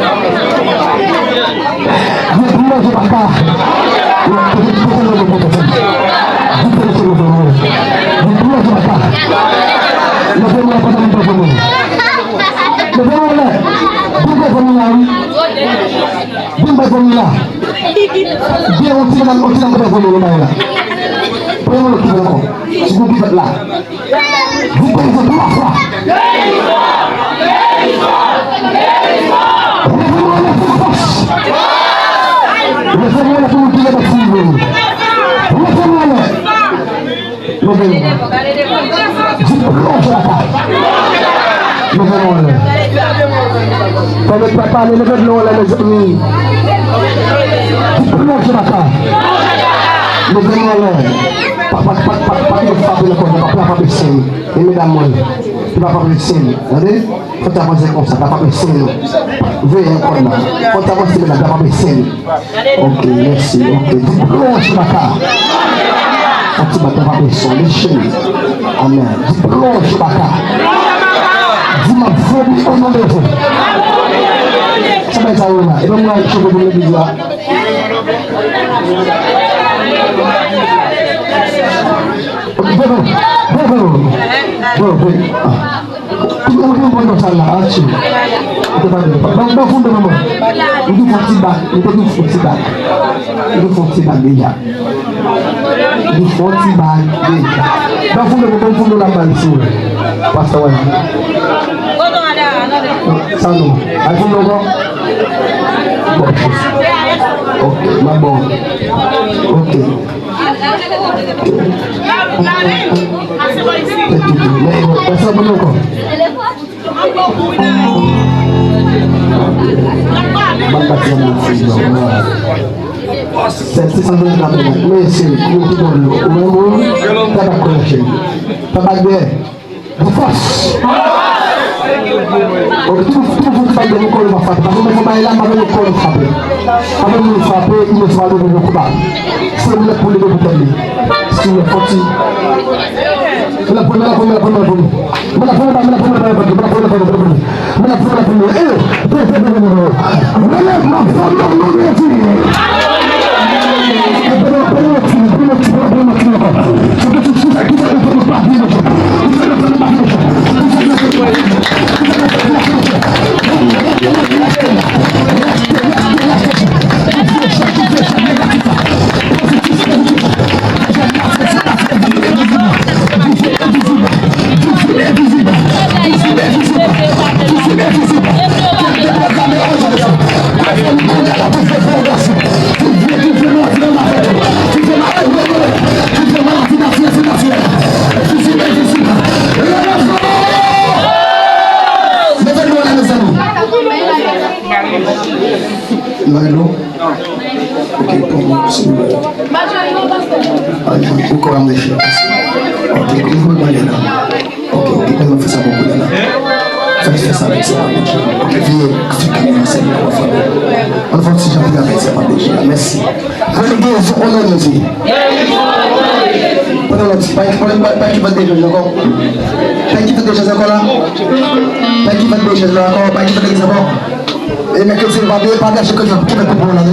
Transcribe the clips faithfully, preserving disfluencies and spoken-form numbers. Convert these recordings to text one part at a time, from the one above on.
Yo plonje baka. Yo plonje baka. Leve men pandan m pa vini. Leve men lè. Vin bay zanmi la, wi. Vin bay zanmi la. Gen yon ti madanm, yon ti dam bay zanmi nou bay la. Pran yon lòt ki vin ankò. Ti gwo ki fèt la. Vin bay zanmi la fwa. Leve men lè pou fòs. Leve men lè pou nou ki leve ti nou. Leve men lè. Leve men. Di plonje baka. Leve men anlè. Fò met pa pale, leve dlo anlè, mezanmi. Di plonje baka. Leve men anlè. Pa, pa, pa, pa, pa gen frape nan kò, pa frape sèl. E medam mwen, li pa frape sèl. Tande? Fò ta panse konsa, ta pa prese nou. Veye ankò la. Fò ta panse la, ta pa prese nou. Ok, mèsi, ok. Di plonje baka. Fò ti bat ta pa prese, li cheri. Amèn. Di plonje baka. Di m ap vomi o non de Jezi. Sa bay sa yo la. E ban mwen cheve pou legliz la. Ok, bon, bon, bon, bon. Bon, bon. Ah. Ou gen yon bon nan sal la, atye. Ou te pa gen. Ban, ban foundo, manman. Ou te fè ti bak, ou te fè ti bak. Ou te fè ti bak deja. Ou te fè ti bak deja. Ban foundo, ban foundo la, ban sou. Pastè, wè. Sa non. Ay foundo ankò. Bon. Ok, ma bon. Ok. Tèt tout. Men, men, sa bon ankò. Ban m pati ann nan fouy nan. Sèt, sis san vennkat, men se pou tout moun. Ou menm ou, tabak konèksyon. Tabak dèyè. Di fòs. Ok, tout, tout moun fouti tabak dèyè, nou kò nou pa frape. Paske mwen fè bagay la, m pa vle nou kò nou frape. Pa vle nou frape, inosan pa vle nou koupab. Se ou menm pou leve pou tèt li. Si ou fouti. Mwen la pou, mwen la pou, mwen la pou, mwen la pou. Mwen la pou, mwen la pou, mwen la pou, mwen la pou. Hello, hello. Ok, bon, bon, se bon. Ah, non, ou kò a mèsi. Ok, ou mwen mwen la. Ok, ok, nou fè sa pou kounye a la. Fè, fè sa avèk sa. Ok, veye, fè kanmenm se mwen, anfan. Anfan, si jan pou avèk sa, pa deje. Mèsi. Fè li gen yon o non de Jezi. Pandan lòt, pa, pa, pa, pa ki vant de Jezi ankò. Pa ki vant de Jezi ankò la. Pa ki vant de Jezi la ankò. Pa ki vant de Jezi ankò. E mèkredi, pa bliye pataje ke ki fè pou la, wi.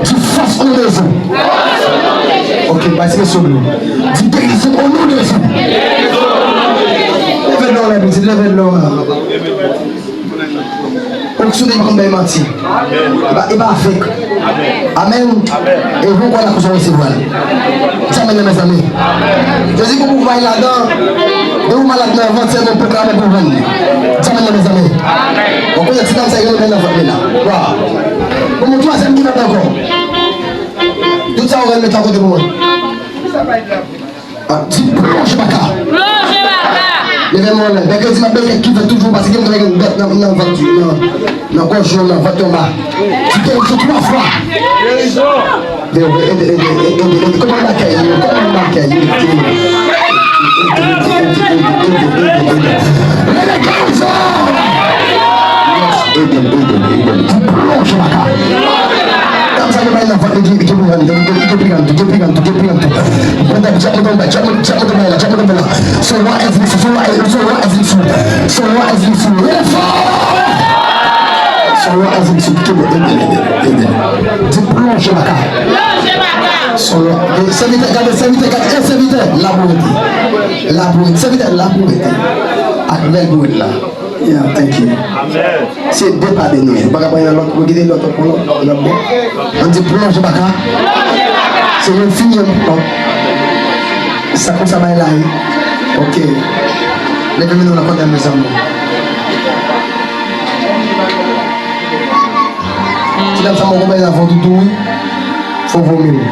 Di fòs o non de Jezi. Ok, bay se sou nou. Di gerizon o non de Jezi. Leve dlo la, pitit, leve dlo la. Onksyon de pa konn bay manti. E pa, e pa fake. Amèn. E bon kwa la kousa resevwa l. Di amèn nan, mezanmi. Jezi gon pouvwa ladan. De ou malad nan vant, se bon pwoklame pou vann. Di amèn nan, mezanmi. Ou konnen ti dam sa gen nan vant li la. Waw. Bon, mon twazyèm ki vant ankò. Tout sa Ou gade met la kote pou mwen. Ah, di plonje baka. Plonje baka. Leve men w anlè. Mèkredi m ap bèk kèk ki fèt toujou paske m gen bèt nan, nan vant, nan, nan gòj yo, nan vant yo anba. Di gerizon twa fwa. Gerizon. Ede, ede, ede, ede, ede. Kòman m akèy yo? Kòman m akèy yo? Ede, ede, ede, ede, ede, ede, ede. Leve gerizon! Yes, ede m, ede m, ede m. Di plonje baka. Dam sa yo bay nan vant li, li gen pou rann, li gen, li gen pou rann, li gen pou rann, li gen pou rann. Bon, dam, djab mwen tonbe, djab mwen, djab mwen tonbe la, djab mwen tonbe la. Son lwa èz li sou, son lwa èz, son lwa èz li sou, son lwa èz li sou. Leve fò! Son lwa èz li sou, kenbe, ede, ede, ede. Di plonje baka. Son lwa, e, sèvitè, gade, sèvitè, gade, e, sèvitè, la pou rete. La pou rete, sèvitè, la pou rete. Ak bèl pou rete la. Yeah, thank you. Amen. Se de pa de nou ye. Ou pa ka pran yon lòt, ou kite lòt, pran lòt, lòt bò. Ann di plonje baka. Se yon fini yon lòt. Sa konsa bay la ye. Ok. Leve men nou nan kòtèl, mezanmi. Ti dam sa mwen konprann avan toutou wi. Fò vomi wi.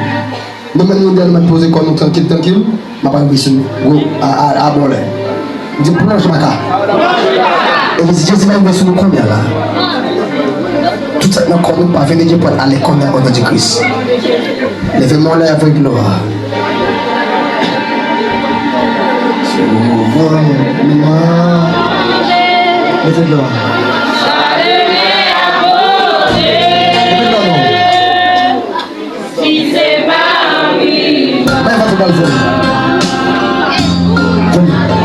Nou menm nou dèyè nou mèt poze kò nou trankil, trankil. M ap rive sou nou. Gwo, a, a, a bon lè. Di plonje baka. E Jezi, Jezi va rive sou nou kounye a la. Tout sa k nan kò nou pa vini, Dye pral ale kounye a, o non de Kris. Leve men w anlè avèk glwa. Sou mwen, mwen. Leve glwa. Leve glwa, non. Bay vant ou bal fè. Kòman fè sa?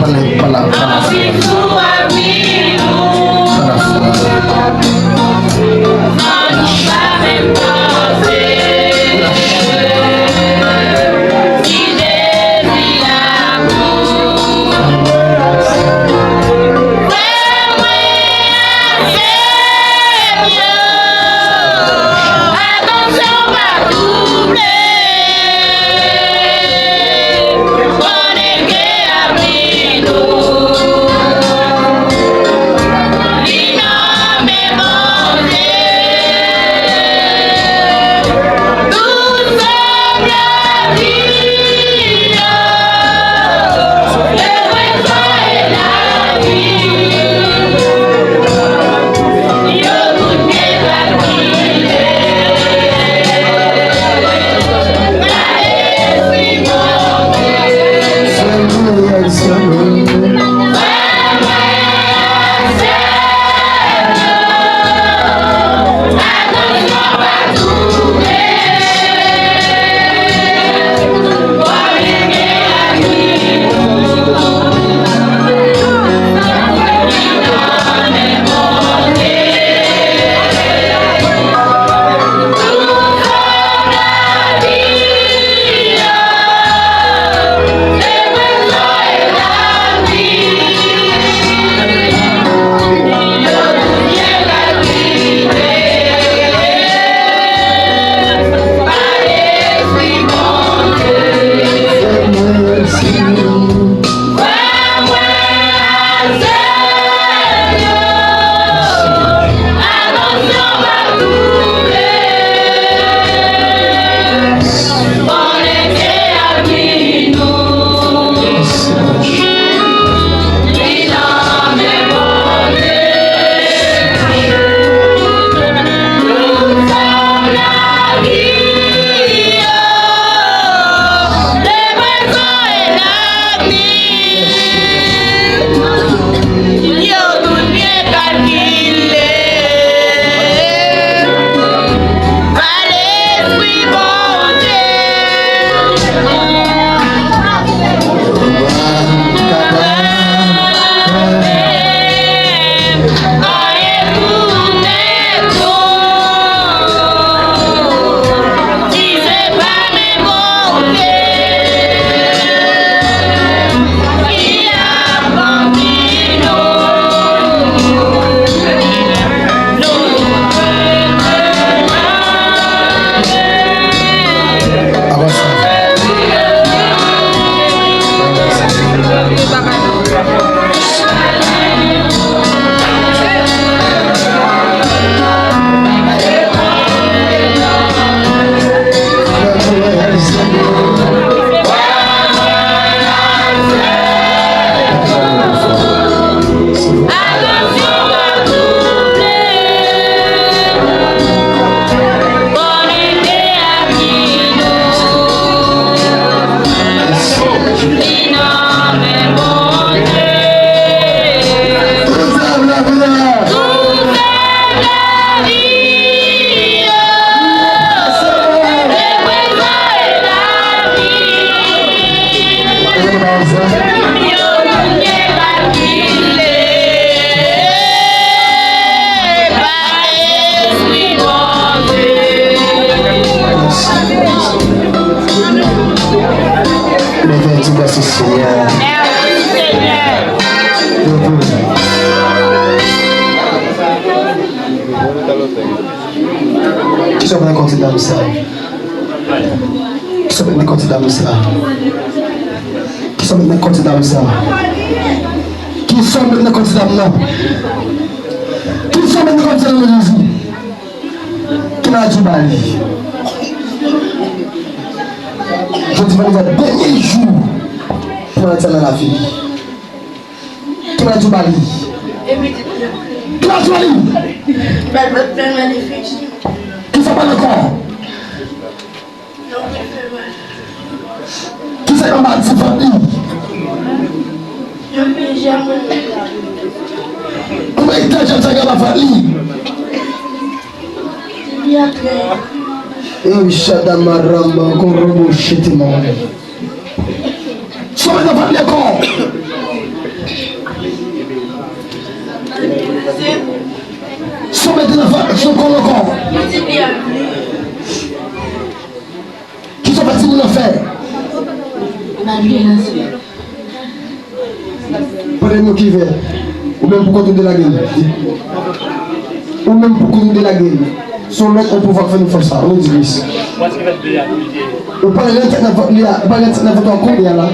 Pale, pale, pale. Pale. Senyè. Mèsi, Senyè. Kisa w nan kont ti dam sa? Kisa w met nan kont ti dam sa? Kisa w met nan kont ti dam sa? Kisa w met nan kont ti dam nan? Kisa w met nan kont ti dam nan, Jezi? Ki maladi w ba li? Jodi vandredi a dènye jou pou maladi sa nan lavi li. Ki maladi w ba li? Ki maladi w ba li? Kisa w ba l ankò? Kisa k anba ti vant li? Konbyen tan jèn sa gen anba vant li? Ey, shadamaramba, korobo, shetema. Sa w mete nan vant li ankò? Sa w mete nan vant li ankò? Kisa w fè timoun nan fè? Pran yon kivèt. Ou menm pou kont ou delage l. Ou menm pou kont ou delage l. Se yon lòt yon pouvwa k fè nou fè sa. Ou di plis. Ou pa rentre nan vant li a, ou pa rentre nan vant ou a kounye a la.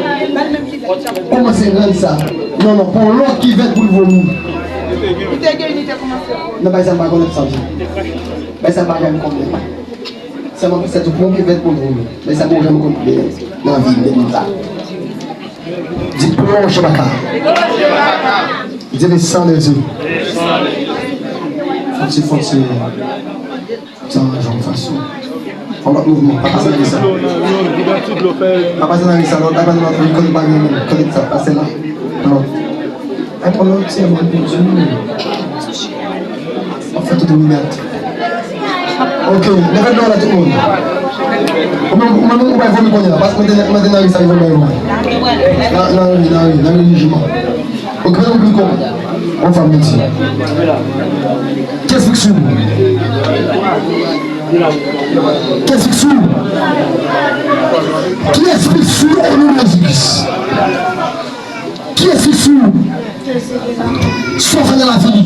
Kòmanse rann sa. Non, non, pran yon lòt kivèt pou l vomi. Nan bay sa m pa konn sa. Bay sa m pa janm konn. Sèlman pou sèt ou pran kivèt pou vomi. Men sa pou janm konn byen nan vi menm ta. Di plon Chewbacca. Di le sang de Dieu. Fon ti, fon ti. Sa yon fason. Fon lòt mouvman. Pa pase nan resa. Pa pase nan resa. Lòt la pa nan lòt kote pa gen moun. Kote sa pase la. Lòt. Ay, pran lòt ti, mwen, pou di. W ap fè tout ou minèt. Ok, leve dlo la tout moun. Ou menm, ou menm, ou bay vomi kounye a. Paske mwen te, mwen te nan ri sa, li vomi, vomi. Nan, nan ri, nan ri, nan ri, jiman. Ok, mwen oubli kò. Bon, fanm menti. Kiyès ki sou? Kiyès ki sou? Kiyès ki sou o non de Jezi Kris? Kiyès ki sou? Sa w fè nan lavi li?